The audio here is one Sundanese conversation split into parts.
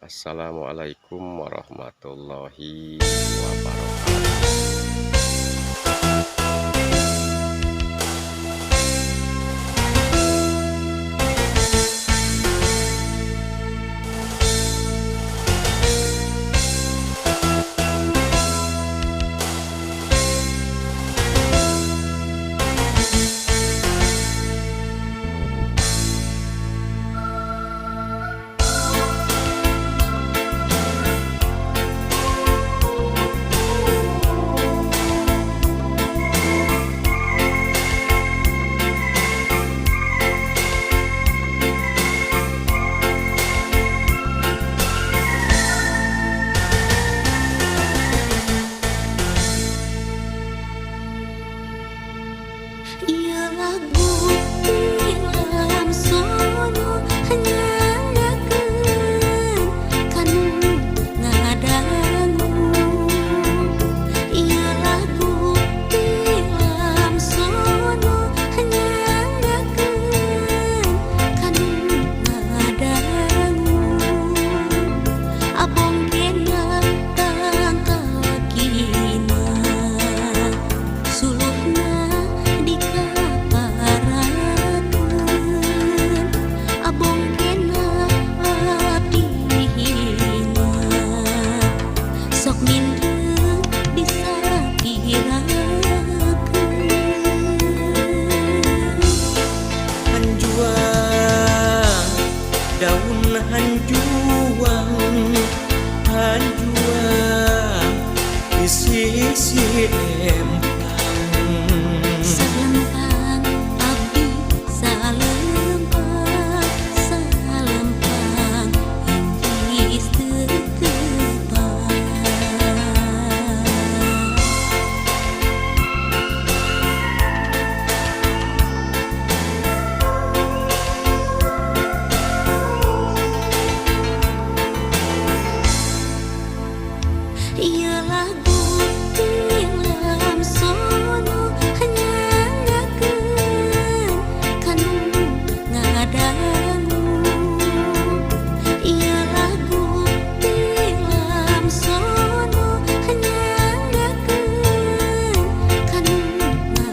Assalamualaikum warahmatullahi wabarakatuh. Ieu lagu Lamsono nyanggakeun ka nu ngadangu. Ieu lagu Lamsono nyanggakeun ka nu ngadangu. Abong kena tangkalakina, suluhna dikaparakeun. Abong kena abdi hina, sok mindeng disapirakeun. Hanjuang daun, hanjuang, hanjuang di sisi empang. Salempang abdi salempang, salempang inggris teu tepang. Ieu lagu Lamsono nyanggakeun ka nu ngadangu. Ieu lagu Lamsono nyanggakeun ka nu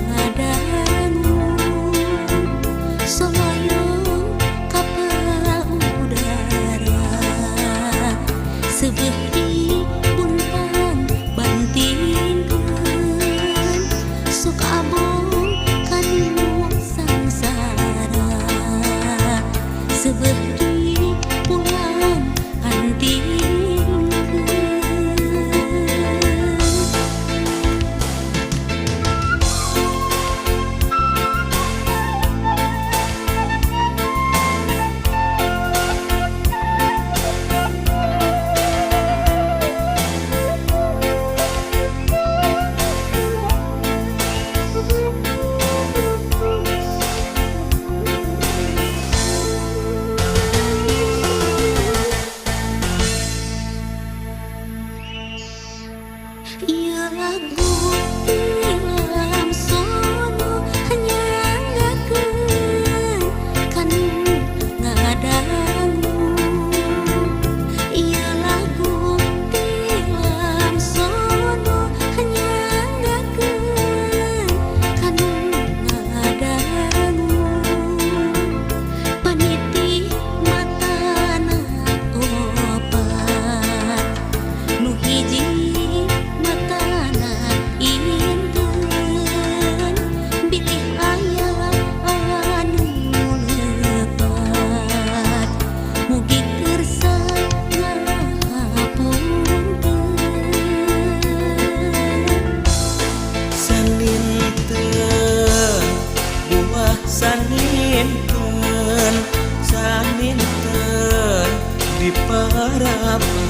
ngadangu. Soloyong kapal udara, seubeuh di buntang bantingkeun. Sok abong kanu sangsara, seubeuh di pulang antingkeun. Ieu lagu Lamsono nyanggakeun ka nu ngadangu. Ieu lagu Lamsono nyanggakeun ka nu ngadangu. Paniti matana opat, nu hiji matana inteun. Bilih aya anu lepat, mugi kersa ngahapunten. Saninten buah saninten, saninten di parapan.